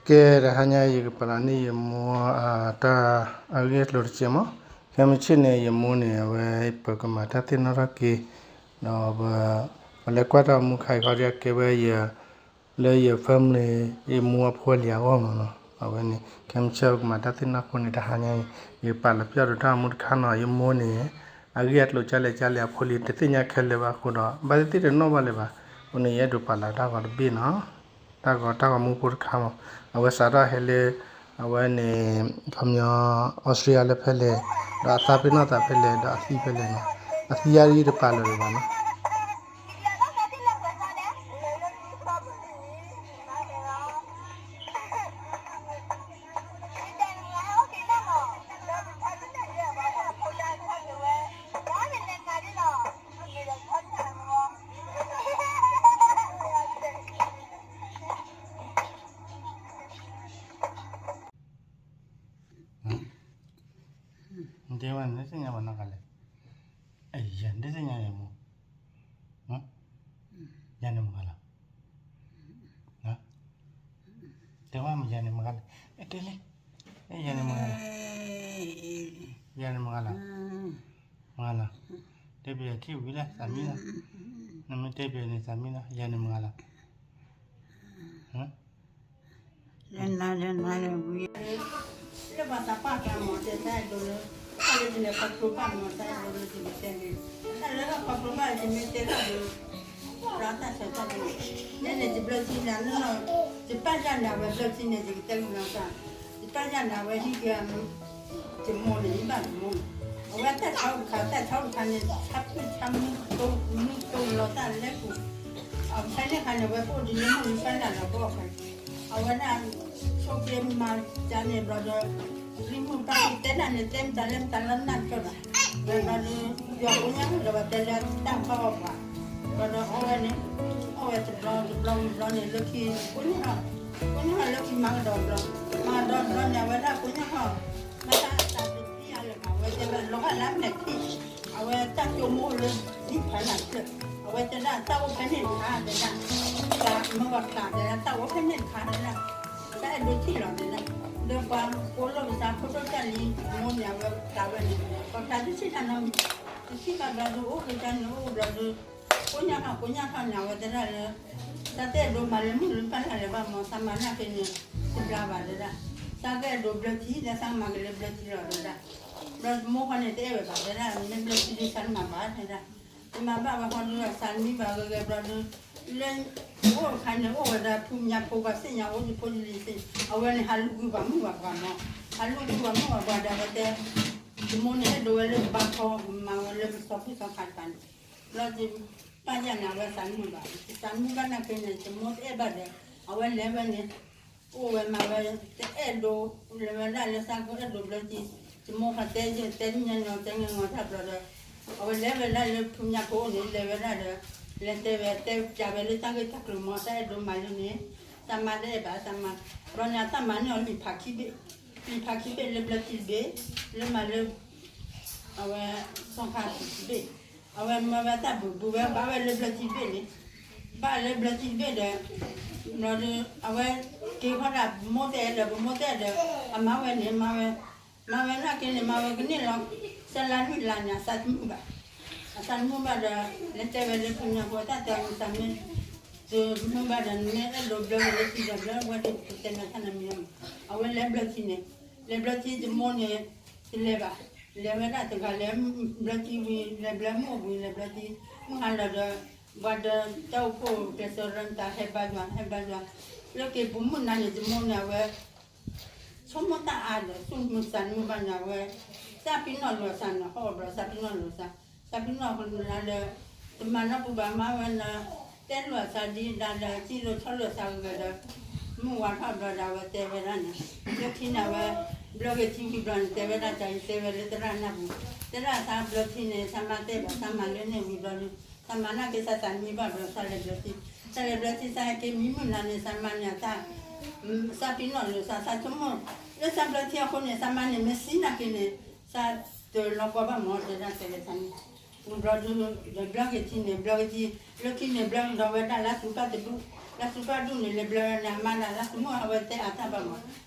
ကဲ တဟါညါအံၤ ယကပာ်လီၤန့ၢ်ယမိၢ်အတၢ်အဂ့ၢ်အကျိၤတစဲးမး. ခဲမုၢ်ဆ့ၣ်န့ၣ် ယမိၢ်န့ၣ် အဝဲပကမၤတၢ်သ့ၣ်နီၣ်ထီၣ်က့ၤ, ဒီးပ ပလဲၤကွၢ်တၢ်အိၣ်မူခါအံၤခီဒ်အကဲဝဲယ လၢယ family ယမိၢ်အဖိအလံၤအဂီၢ်မးနီၤ. အဝဲန့ၣ် ခဲမုၢ်ဆ့ၣ်ပကမၤတၢ်သ့ၣ်နီၣ်အဃိန့ၣ် တဟါညါအံၤ ယပာ်လီၤပျီၢ်ဒီးတၢ်အိၣ်မူတခါနီၤ. ယမိၢ်န့ၣ် အဂ့ၢ်အကျိၤကလဲၣ်ကလဲၣ် အဖိအလံၤတသ့ၣ်ညါခဲလၢာ်ဘၣ်အဃိဒီး ဘၣ်သ့ၣ်သ့ၣ်တနီၣ်ဘၣ်လၢၤဘၣ်. အဃိန့ၣ် ယအဲၣ်ဒိးပာ်လီၤတၢ်ဂီၤတဘ့ၣ်နီၤ. တၢ်ဂီၤတၢ်ဂီၤမူဖိတခါမး. အဝဲစးထီၣ်ဟဲလၢ အဝဲန့ၣ် ခီပညီ Australia လၢဖဲလဲၣ်, ဒီးအသးပ့ၤနီၣ်သးဖဲလဲၣ်, ဒီးအသံဖဲလဲၣ်နီၤ. အသံအါဒ်တပာ်လၢၤဘၣ်နီၤ. နတဲဝဲ နတသ့ၣ်ညါဘၣ်နီတဂၤလဲၣ်. အယၤ နတသ့ၣ်ညါယမိၢ်, ယၤန့ၣ်မတဂၤလီၤ. တဲဝဲ မယၤန့ၣ်မတဂၤလဲၣ်. တဲလံ, ယၤန့ၣ်မတဂၤလီၤ. ယၤန့ၣ်မတဂၤလီၤ. မတဂၤလီၤ. တဲပယီၤထံၣ်ဝံၤလၢသးမံလီၤ. နမ့ၢ်တဲပယီၤန့ၣ်သးမံလီၤ. ယၤန့ၣ်မတဂၤလီၤ. လၢနၤလၢနၤလၢဝံၤ လၢပှၤသးပှၢ်ကျါမ့ၢ်တဲတၢ်အဲၣ်ဒိးလၢ တၢ်လၢယလဲၤခီဖျိဘၣ်မ့ၢ်တၢ်အဲၣ်ဒိးလၢယမ့ၢ်တဲန့ၣ် တၢ်လၢခီဖျိဘၣ်ယမ့ၢ်တဲတၢ်ဒီး ဒီးတၢ်ဆၢတၢ်န့ၣ် နဲန့ၣ်ယဘျၢထံလၢနနီၢ် ယပၢ်ယၢ်န့ၣ် အဝဲဘျၢထံန့ၣ် ယကတဲကလီၤသး ယပၢ်ယၢ်န့ၣ် အဝဲဟံးက့ၤ ယမိၢ်န့ၣ် ယဘၣ်ယမိၢ်န့ၣ် အဝဲတၢ်ဆါအိၣ်တခါ တၢ်ဆါအိၣ်တခါန့ၣ် ဆါဖုၣ်ဆါမုၢ်တိမုၢ်တိလီၤတၢ်လဲၤပူၤ အဖဲန့ၣ်အခါန့ၣ် အဝဲပအိၣ်ဒ်လၢမိၢ်လံပၢ်လၢ်လီၤပအိၣ်ဖဲ အဝဲဒၣ် ဆိက့မၤကန့ၣ်ဘျီဒီး လံမုၢ်ပၢ်တဲဒၣ်န့ၣ် တဲမတၤလဲၣ်မတၤလၢနၢ်တကၢၢ်ဘၣ် ဘျီဒီး ယွၤကိညါဒီးဘၣ်တဲလၢတၢ်ဖီအီၣ်ပှၤ ဘျီဒီးအီၣ်ဝဲန့ၣ် အီၣ်ဝဲတဘျီတဘျီတဘျီန့ၣ် လၢခံကိညါဟီၣ် ကိညါဟီၣ်လၢခံမၤကဒီးဘျီ မၤကဒီးဘျီန့ၣ် အဝဲဒၣ်ကိညါဟီၣ် မ့ၢ်တၢ်သးတသံအါလၢၤဘၣ် အဝဲတဲဝဲလီၤဂာ်လၢမဲာ်ထံ အဝဲတၢ်ကၠိမိၢ်လၢ ဒံဖးနၢ်ဖျၢၣ် အဝဲတဲဒၣ်တၢ်အိၣ်ဖဲန့ၣ်တခါတဲဒၣ် တၢ်မ့ၢ်ဂီၤဖျါတဲဒၣ် တၢ်အိၣ်ဖဲန့ၣ်တခါတဲဒၣ် တၢ်အဲၣ်ဒိးထံၣ်လီၤတဲဒၣ် ဒီးပှၤကိးလိာ်ပသးဖိဒိၣ်တၢ်လံ မိၢ်န့ၣ် အဝဲဖျါဝဲန့ၣ် ပှၤဖျါဒုးထံၣ်တၢ်နီတမံၤ တထံၣ်ဘၣ်ဘျီဒုး အိၣ်က့ၤတၢ်န့ၣ်အိၣ်ဘျီဒုး ကိညါဟီၣ် ကိညါဟီၣ်န့ၣ် အဝဲတဲဒၣ်လၢ တၢ်တအဲၣ်ဒိးမၤလၢမုၢ်လၢပၢ်လၢ်လၢၤဘၣ်မ့ၢ် သးမၤနာ်က့န့ၣ် တဘျါဘၣ်တဲဒၣ် သးကအဲၣ်ဒိးဘျၢထံ လၢသးမၤက့ၤလၢဘျၢထံလီၤတဲဒၣ် ဘျီမိၢ်ဃီန့ၣ် တအဲၣ်ဝဲဘၣ်တဲဒၣ် မ့ၢ်ဘျၢထံဒုးသးတမၤဘၣ်တဲဒၣ် တမၤဘၣ်ဝဲဃီဒုး သးနမံဘၣ်ဂ့ၤဂ့ၤဘျီဒုး လၢ အိၣ်အခါန့ၣ် အိၣ်ဝဲဒၣ်ဖုမၠါဖိဘၣ်သ့ၣ်ညါ အိၣ်တဖိတလံၤသ့ၣ် အဝဲန့ၣ် ဟးလူၢ်ကွံာ်ပှၤမုၣ်ပှၤပှၢ်မ့ၢ် ဟးလူၢ်ကွံာ်ပှၤမုၣ်ပှၤပှၢ်ဒီးအဝဲတဲ ယမိၢ်န့ၣ် အဲၣ်ဒိးဝဲလၢကဘါခီ မၤဝဲလၢပစီၤဖုၣ်စီၤခါတပၤန့ၣ် ဘျီဒုး ပၢ်ယၢ်န့ၣ် အဝဲသးနမုာ်ဘၣ် သးနမုာ်ဘၣ်နာ်က့န့ၣ် ယမိၢ်တအဲၣ်ဘၣ်ဒီး အဝဲလဲၤဝဲန့ၣ် အိၣ်ဝဲမၤဝဲ တအဲၣ်ဒိး လဲၤဝဲဒၣ်လၢသးကအဲၣ်ဒိးဘျၢထံ ယမိၢ်ဃီတဲ ယတဲညါညီ တဲညီညီတၢ်ဘျီဒီး အဝဲလဲၤဝဲဒၣ်လၢဖုမၠါဖိအိၣ်န့ၣ် လဲၤဝဲဒၣ်ဒီး လဲၤတဲဝဲ တဲပျးဝဲလၢတၢ်ဂ့ၢ်တၢ်ကျိၤမ့ၢ် တၢ်အဲၣ်ဒိးမၤလၢန့ၣ် သးမါတအဲၣ်ဘၣ် သးမါ ဘျီန့ၣ် အတၢ်မၤန့ၢ်အီၤလံာ်ဖးခံဘ့ၣ် လံာ်ဖးခံဘ့ၣ်လၢဘျၢထံတဘ့ၣ် လၢမၤလၢ အဝဲ စီၤခါတဘ့ၣ် အဝဲမၢဝဲတၢ်ဘုးဘုးဝဲ ဘၣ်ဝဲလၢဘျၢထံတဘ့ၣ်န့ၣ် ဘၣ်လၢဘျၢထံတဘ့ၣ်ဒီး ဘျီဒီး အဝဲက့ၤဃီဒၣ် ပမိၢ်တအဲၣ်ဒီး ပမိၢ်တအဲၣ်ဒီး အမါဝဲန့ၣ် မၤဝဲ မၤဝဲနာ်က့န့ၣ် မၤဝဲကန့ၢ်လီၤ သၢလါလွံၢ်လါန့ၣ် အသးတမုာ်ဘၣ် အသးတမုာ်ဘၣ်ဒီး လဲၤတဲဝဲလၢဖုမၠါဖိ တၢ်တဲအီၤ မ့ၢ်သးမ့ၢ် တမုာ်ဘၣ်ဒီး နမ့ၢ်အဲၣ်ဒိးဘျၢဝဲလၢထံဒီး ဘျၢဝဲဒၣ်ပတဲနၤတၢ်နမံၤ အဝဲလဲၤဘျၢထံန့ၣ် လဲၤဘျၢထံ ယမိၢ်န့ၣ် တလဲၤဘၣ် လဲၤဝဲဒၣ်တဂၤလဲၤဘျၢထံဝံၤ လဲၤဘျၢမုၢ်ဝံၤ လဲၤဘျၢထံ မုၢ်ဟါလီၤဒီး ပှၤဒီးတၢ်အိၣ်ဖှိၣ်ကျဲးစၢးရၢတၢ်ဟဲဘါယွၤ ဟဲဘါယွၤ လၢက့ၤပမုၢ်နၤန့ၣ် ယမိၢ်န့ၣ် အဝဲ ဆိကမိၣ်တၢ်အါဒီး သူၣ်မုာ်သးမုာ်ဘၣ်န့ၣ် အဝဲ သးပ့ၤနီၣ်လိာ်အသးန့ၣ် ဟီၣ်ဘျီသးပ့ၤနီၣ်လိာ်သး သးပ့ၤနီၣ်လိာ်သးဒီး တမၤနီၢ်ပူၤဘၣ်မၤဝဲန့ၣ် တဲလိာ်အသးဒ်ဒၣ်ဒီး စံၣ်လိာ်ဆီလိာ်အသးဂ့ၤဂ့ၤဒီး မုၢ်ဝါထီၣ်ဘျီဒီး အဝဲတဲဝဲဒၣ်န့ၣ် လၢခံန့ၣ် အဝဲ ဘျၢက့ၤထံဝံၤဘျီန့ၣ် တဲဝဲဒၣ်တၢ်အံၤ တဲဝဲလၢသရၣ်နၢ်ပူၤ သရၣ်သးဘျၢထံန့ၣ် သးမါတဲဘၣ် သးမၤလၢန့ၣ်ဝံၤဘျီဒီး သးမၤနာ်က့သးသးမံဘၣ်ဘျီ သးလဲၤဘျၢထံ သးလဲၤဘျၢထံ သးဟဲက့ၤမံမုၢ်နၤန့ၣ် သးမါန့ၣ်အတၢ် သးပ့ၤနီၣ်လိာ်သး သးဆိကမိၣ် လၢသးဘျၢထံအဃိန့ၣ် သးမါန့ၣ် မ့ၢ်သံနာ်က့န့ၣ် သးတလီၤကီဘၣ်မ့ၢ်တဲဒၣ်တဲဝဲသးန့ၣ် ဝံၤဘျီဒုး ဒီးဘျၢက့ၤထံန့ၣ် ဘျၢက့ၤထံ လၢခံန့ၣ် ဘျၢကဒီးဝဲဒၣ်လၢသူၣ်ကၢ်တဒူၣ် လါသူဘၣ်ဒူၣ်န့ၣ် လဲၤဘျီန့ၣ် အမါလၢလါသူမိၢ်အဝဲတဲအါတၢ်ဘၣ်မး,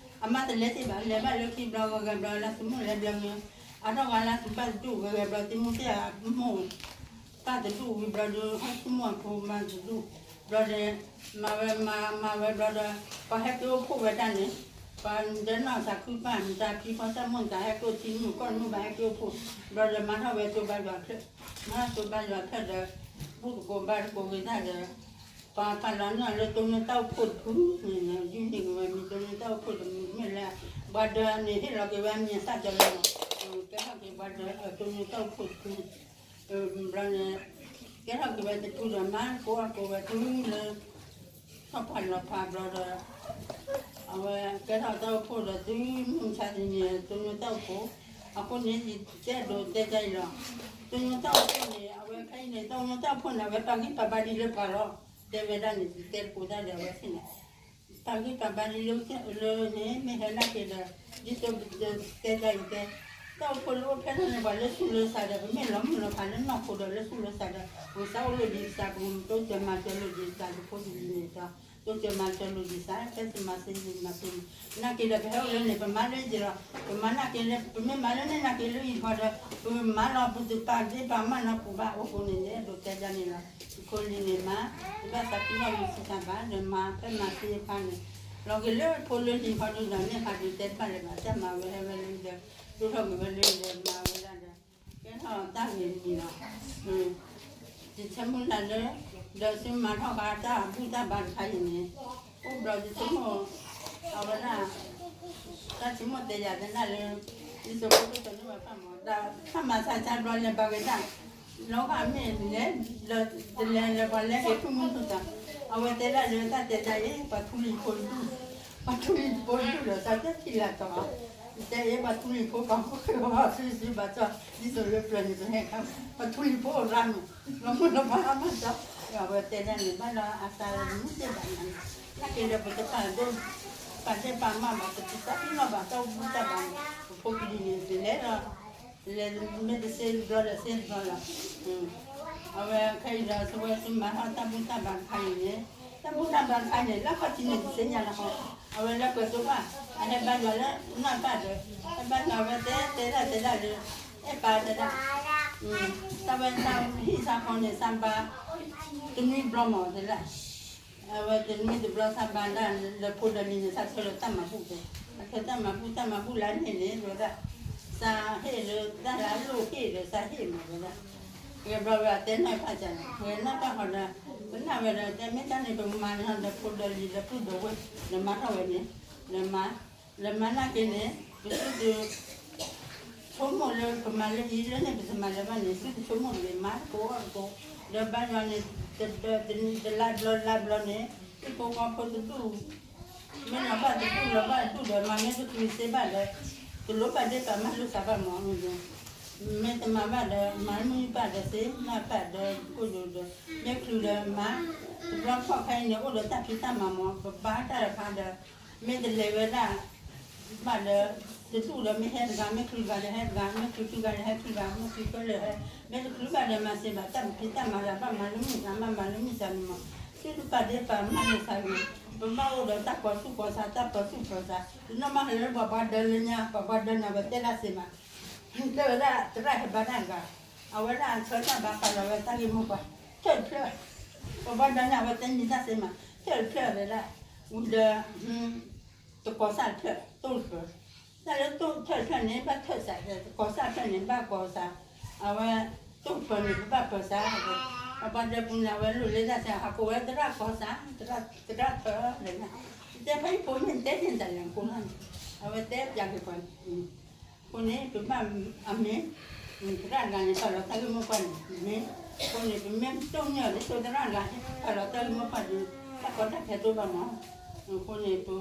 အမါတလဲၤသ့ၣ်ဘၣ် လဲၤဘၣ်လၢခံဘျီဂၤဂၤဘျီ လါသူမိၢ်လဲၤဘျီန့ၣ်, အါထီၣ်ဂၤလါသူဘၣ်တဒူၣ်ဂၤဂၤဘျီ သံမိၢ်သ့ၣ်အမိၢ် ပၢ်တဒူၣ်ဝံၤဘျီဒီး ဟဲသံမိၢ်အဖိမါတဒူၣ်ဘျီဒီး မၤဝဲမၤမၤဝဲဘျီဒီး ပှၤဟဲက့ၤအိၣ်ဖှိၣ်ဝဲဒၣ်န့ၣ်, ပှၤဒဲနီၢ်သးခုပၢ်မတၤဖံဖီတၢ်မိၢ်တၢ်ဟဲက့ၤအိၣ်ထံမုၣ်ကီၢ်မုၣ်ဘၣ်ဟဲက့ၤအိၣ်ဖှိၣ်ဘျီဒီး မၤထီၣ်ဝဲသိဘါယွၤဖျၢၣ်, မၤထီၣ်သိဘါယွၤဖျၢၣ်ဒီး ဘူၣ်တကိးဘါတကိးဂ့ၤတၢ်ဒီး ပှၤပာ်လီၤန့ၢ်အီၤလၢတိညိတၢ်အိၣ်ဖှိၣ်တဖုန့ၣ် ယူၢ်န့ၢ်က့ၤဝဲမံၤတိညိတၢ်အိၣ်ဖှိၣ်တဖုမ့ၢ်လၢ ပှၤဒၢးန့ၣ်ဟ့ၣ်လီၤက့ၤဝဲမံၤအသၣ်ကၠီလီၤ, ကဲထီၣ်က့ၤပှၤဒၢးတိညိတၢ်အိၣ်ဖှိၣ်တဖုန့ၣ်, ဘျီန့ၣ် ကဲထီၣ်က့ၤဝဲတဖုဒီး မၤကိးအကိးဝဲတုၤလၢ ထီၣ်ပှၢ်လီၤဖးဘျီဒီး အဝဲကဲထီၣ်တၢ်အိၣ်ဖှိၣ်ဒီးတုၤမုၢ်မဆါတနံၤ တိညိတၢ်အိၣ်ဖှိၣ်, အဃိန့ၣ် ယတဲဒိးတဲဒ်အံၤလီၤ, တိညိတၢ်အိၣ်ဖှိၣ်န့ၣ် အဝဲခဲအံၤန့ၣ် တိညိတၢ်အိၣ်ဖှိၣ်န့ၣ် အဝဲပာ်ဂံၢ်ပာ်ဘါဒ်လၢပှၤလီၤ, တဲဝဲဒၣ်န့ၣ် ယတဲတကိးတၢ်ဒီးအဝဲသ့ၣ်န့ၣ် ပာ်ဂံၢ်ပာ်ဘါဒ်လၢလၢန့ၣ် မ့ၢ်ဟဲနာ်က့ၤဒီး ဒ်သိးတဲဒ်အံၤတဲ, တၢ်အိၣ်ဖှိၣ်လၢအိၣ်ဖျဲၣ်ထီၣ်န့ၣ် ပှၤလၢဆူးလၢစှၤဒီး ပမ့ၢ်လီၤမုၢ်လီၤဖးလၢနီၢ်ခိဒီးလၢဆူးလၢစှၤဒီး ပကစၢ်အိၣ်လိာ်ဒံးကစၢ် ပကတိစၢၤမၤစၢၤလိာ်ဒံးကစၢ် ပဖိပလံၤန့ၣ်ဒီး တိစၢၤမၤစၢၤလိာ်ဒံးကစၢ် ဖဲစမၤစ့မၤစ့န့ၣ် နာ်က့ၤဒီးပဟဲအိၣ်လၢန့ၣ် ပမၤလၢယံၤလီၤ, ပမၤနာ်က့ၤလၢ ပမ့ၢ်မၤလၢန့ၣ်နာ်က့ၤလၢယံၤဃီဒီး ပမၤလီၤ ပတပာ်ဒ့ပာ်မၢ်နီၢ်ပူၤဘၣ် အိၣ်ဃိန့ၣ်န့ၣ် ဒိးတဲဒ်န့ၣ်လီၤ, ပဖိလံၤန့ၣ်မၤ တဘၣ်သးခုဘၣ်မုၢ်ဆံးသးဘၣ် ဒီးမၤဖဲမၤသ့ဖါန့ၣ် လီၤက့ၤလၢဖိလၢလံၤဃီဒုဒီး န့ၢ်ဃာ်ဒုးတဲတဘၣ်လၢၤဘၣ် တၢ်မၤဝဲဟဲဝဲလၢဒီး ဒိၣ်ထီၣ်က့ၤဝဲလၢဒီးမၤဝဲဒၣ်ဒီး ကဲထီၣ်တၢ်ဂ့ၤတမံၤလီၤ, ယဆိကမိၣ်လၢ ဒီးသုမၤထီၣ်ဃာ်တၢ်ဘူၣ်တၢ်ဘါတခါအံၤန့ၣ် အိၣ်ဘျီယဆိကမိၣ် အဝဲဒၣ် တၢ်ဆိကမိၣ်တဲယၤသနာ်လၢ ဒ်သိးဖိဒိၣ်ကန့ၢ်ဝဲဖးမး တၢ်မၤဆါဆါဘျီလဲၤဘါက့ၤဒၣ် လီၤဂာ်မ့ၢ်လဲၤ တလဲၤလၢပှၤလဲၤက့ၤဖုမုၢ်ဖုသး အဝဲတဲဒၣ်လၢတၢ်တဲဒ်အံၤ ပှၤထူလံၤဖိတဒူၣ် ပှၤထူလံၤဖိတဒူၣ်ဒီး တၢ်တဲထံၣ်လၢ်တီၤ တဲအ့ၣ် ပှၤထူလံၤဖိပှၤဖိဃဲပှၤဘၣ်စုစုဘၣ်စီၣ် ဒ်သိးလၢပျၢၤန့ၣ် ပဟဲခါ ပှၤထူလံၤဖိအရါမ့ၢ် လီၤမုၢ်လီၤဖးမးစီၣ် အဝဲတဲဒၣ်န့ၣ် ဘၣ်လီၤအသးလၢမုၢ်သ့ၣ်ဘၣ်နၤန့ၣ် နာ်က့ၤဒီးပတပာ်ဒိၣ် ပာ်ဒ့ၣ်ပာ်မၢ်ဘၣ် ပတသးပ့ၤနီၣ်ဘၣ်တၢ်ဘူၣ်တၢ်ဘါန့ၣ် ပဖိပလံၤန့ၣ် ပလဲၤလီၤ လဲၤမ့ၢ်တစ့တဘျီဒီးစ့တဘျီလီၤ အဝဲခဲအံၤဒီး ဆိဝဲသုမၤထီၣ်တၢ်ဘူၣ်တၢ်ဘါတခါအံၤန့ၣ် တၢ်ဘူၣ်တၢ်ဘါတခါအံၤန့ၣ် လၢအခီၣ်ထံးန့ၣ် တသ့ၣ်ညါလၢၤဃီ အဝဲလၢကွဲးသိဘၣ် အဟဲဘါယွၤလၢနီၢ်ပၢ်ဒီး ဟဲဘါယွၤဝဲတဲတဲဒၣ်တဲဒၣ်လၢ အဲၣ်ပၢ်တဲဒၣ် တၢ်ဝဲတၢ်ဟံၣ်ဆါခီန့ၣ် သးဘါ တနွံဘျီမးတဲဒၣ် အဝဲတနွံတဘျီသးဘါဒၣ်လၢဖိဒီးလံၤန့ၣ် သးဆၢလၢတၢ်မၤဘူၣ်တဲ အဆၢတၢ်မၤဘူၣ် တၢ်မၤဘူၣ်လၢန့ၣ်န့ၣ် တဲဝဲဒၣ် သးဟ့ၣ်လၢတၢ်လၢအလိၣ်ဟ့ၣ်ဒီးသးဟ့ၣ်မးတဲဒၣ် ဂဲၤဘျီဝဲအတဲနီၢ်ပၢ်န့ၣ် ဂဲၤနီၢ်ပၢ်ဃီဒီး ပနာ်ဝဲဒီး တဲမ့ၢ်တၢ်န့ၣ် ပမၤန့ၣ်ဒီးဖိဒီးလံၤဒီးပုၢ်ဒီးဝဲၢ် ဒီးမၤထီၣ်ဝဲန့ၣ် ဒီးမၤ လၢမၤနာ်က့ၤန့ၣ် ပသုတ ဆိကမိၣ်လၢပမၤလၢအံၤလၢန့ၣ် ပတမၤလၢၤဘၣ်န့ၣ် သုတဆိကမိၣ်တဂ့ၤ မၤတကိးအီၣ်တကိး ဒီးဘါယွၤန့ၣ် တဒၢးတနံၤတလါဘျီလါဘျီန့ၣ် ဟံၣ်ဖိဃီဖိတဒူၣ် မ့ၢ်လီၤဘၣ်တဒူၣ်လီၤဘၣ်တဒူၣ်ဒီး မၤမ့ၢ်တချုးစ့ဘၣ်ဒီး တလိၣ်ပာ်ဒ့ၣ်ပာ်မၢ်လိာ်သးဘၣ်မး မ့ၢ်တမၤဘၣ်ဒီး မၤမုၢ်ဘၣ်ဒီးစ့ မၤဘၣ်ဒီးကိၣ်ယိၤဒီး မ့ၢ်ချုးဒီးမၤ တဘျီခီၣ်ခဲအံၤန့ၣ် အိၣ်ဒီးတၢ်ဖံးတၢ်မၤမး ပဘါတၢ်တခါဒီး မ့ၢ်တလဲၤဝဲဒၣ် ဘၣ်ဒီး တဒူၣ်ဒီးမ့ၢ်ဟဲတဂၤ မ့ၢ်ချုးတဂၤဒီးဟဲတဂၤ မ့ၢ်ချုးခံဂၤဒီးဟဲခံဂၤ မ့ၢ်ချုးသၢလၢာ်ဟဲ မ့ၢ်တချုးဘၣ်ဒီးမၤစ့ဘၣ် တၢ်ဖံးတၢ်မၤလၢဘၣ်မၤလၢမုၢ်သး ဘၣ်မၤလၢမုၢ်သးန့ၣ်မး သုတပာ်ဒ့ၣ်ပာ်မၢ်လိာ်သးဂ့ၤ ပဘၣ်အိၣ်ဒီးတၢ်ကီၤသူၣ်ကီၤသး တၢ်ပၢၤသူၣ်ပၢၤသး တနီၢ်မးဟဲလၢပှၤဘှါဒၢလၢညါ ပှၤဘှါဒၢန့ၣ် အဝဲတဲဒၣ်စ့မး တဲဝဲဒၣ်သရၣ်ဟဲဘါတၢ်တဂၤ အဝဲဒၣ်အဆၢတၢ်ဘါပာ်လီၤဝဲတၢ်ဂ့ၢ်မိၢ်ပှၢ် ထၢၣ်တဖျၢၣ် ပှၤဘှါဒၢန့ၣ် အဝဲတဲန့ၢ်တၢ်စ့မး ထၢၣ်တဖျၢၣ်ဝဲဒၣ် ဝံၤဒီး တကီၤစၢ်တဖျၢၣ် တိၢ်တဖျၢၣ် တၢ်လၢတိၢ်ထၢၣ်တဖျၢၣ်န့ၣ် ဘၣ်ထၢၣ်စး တကီၤစၢ်တဖျၢၣ်န့ၣ် ဘၣ်ကီၤစး အဝဲ တိၢ်တဖျၢၣ်န့ၣ် ပဘၣ်ပၢၤစး ပှၤဘှါဒၢပူၤန့ၣ် အဝဲလိၣ်လဲတၢ်စ့ ဟးကိးဝဲသရၣ်ကီၤစး သရၣ်ထၢၣ်လဲၣ်န့ၣ် တဲဖဲအံၤဖိမ့ၢ်တဲန့ၣ်တၢ်လဲၣ်ကိးလၢ်န့ၣ် အဝဲတဲပၠးက့ၤပှၤန့ၣ် အဃိန့ၣ် ပဘၣ်အမ့ၢ် သရၣ်တဂၤန့ၣ် ပာ်လီၤတၢ်ဂ့ၢ်မိၢ်ပှၢ်န့ၣ် မ့ၢ် အဃိန့ၣ် ပမ့ၢ်တိၢ်န့ၢ်အီၤဒ်သိးသရၣ်တဂၤ ပာ်လီၤတၢ်ဂ့ၢ်မိၢ်ပှၢ်ဒီး တၢ်ကီတၢ်ခဲတအိၣ်ဘၣ်မး အဃိန့ၣ် ပ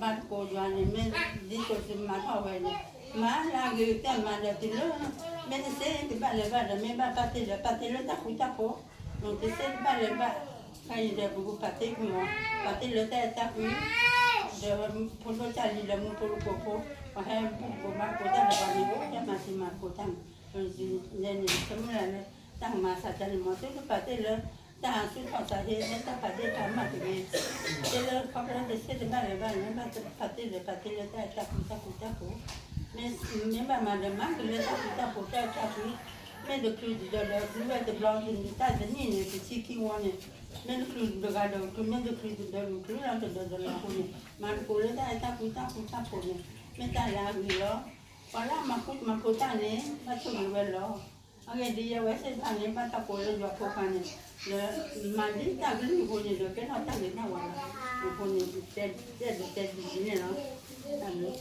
ဘါသကိးယွၤန့ၣ် မ့ၢ်ဒ်သိးသုမၤထီၣ်ဝဲန့ၣ် မၤလၢအဂ့ၤကတၢၢ်မးဒီးတုၤလၢ မ့ၢ်တသ့တဘၣ်လၢၤဘၣ်ဒီး မ့ၢ်ဘၣ်ပာ်တ့ၢ်လၢ ပာ်တ့ၢ်လၢတၢ်ဃူတၢ်ဖိး တသ့တဘၣ်လၢၤဘၣ် ခဲအံၤဒီးပကပာ်တ့ၢ်ကွံာ်အီၤ ပာ်တ့ၢ်လၢတၢ်အဲၣ်တၢ်ကွံ ဒီးဖိဒိၣ်ကၢ်လံၤဒီးမူဖိတကိးဖိ ပှၤဟဲဘူၣ်သကိးဘါသကိးတၢ်ဒီးပှၤန့ၣ် အိၣ်တၢ်မၤသံမၤသကိးတၢ်န့ၣ် ယဲန့ၣ် ဆိကမိၣ်လၢ တၢ်ကမၤစၢ်တၢ်န့ၣ်မ့ၢ် သုတပာ်တ့ၢ်လၢ တၢ်သူၣ်ထီၣ်သးဟ့ လၢတၢ်ဖးသ့ၣ်တၢ်မၤတဂ့ၤ, တဲလၢခီဖျိတသ့တဘၣ်လၢၤဘၣ်န့ၣ် ဘၣ်ဖးသ့ၣ်ဒီးဖးသ့ၣ်လၢတၢ်အဲၣ်တၢ်ကွံတၢ်ဃူတၢ်ဖိး, မ့ၢ်ဘၣ်မၤဒီးမၤက့ၤလၢတၢ်ဃူတၢ်ဖိးတၢ်အဲၣ်တၢ်ကွံ, မ့ၢ်တချုးတဒီးဒီးချုးဝဲတဘျီ တၢ်တနံၣ်န့ၣ် တဆံခံဝီန့ၣ်, မ့ၢ်တချုးတဂၤဒီးချုး မ့ၢ်တချုးတဒီးဒီးချုးလီၤတဒီးဒီးလီၤအဃိန့ၣ် မၤသကိးလၢတၢ်အဲၣ်တၢ်ကွံတၢ်ဃူတၢ်ဖိးန့ၣ် မ့ၢ်တၢ်လၢအဂ့ၤလီၤ. ပှၤလၢအမၤဃူမၤဖိးတၢ်န့ၣ် ဘၣ်ဆိၣ်ဂ့ၤဝဲလီၤ. အဂ့ၢ်ဒ်အံၤ အဝဲသ့ၣ်တဖၣ်န့ၣ် ဘၣ်တၢ်ကိးလၢယွၤဖိခွါန့ၣ်, ဒီးမၤဒ်တၢ်ကလုၢ်အဃိန့ၣ်ဒီး ကဲထီၣ်တၢ်ဂ့ၤတၢ်ဝါလီၤ. အဃိန့ၣ် တဲဒီးတဲဒ်န့ၣ်လီၤ. တၢ်ဘျုး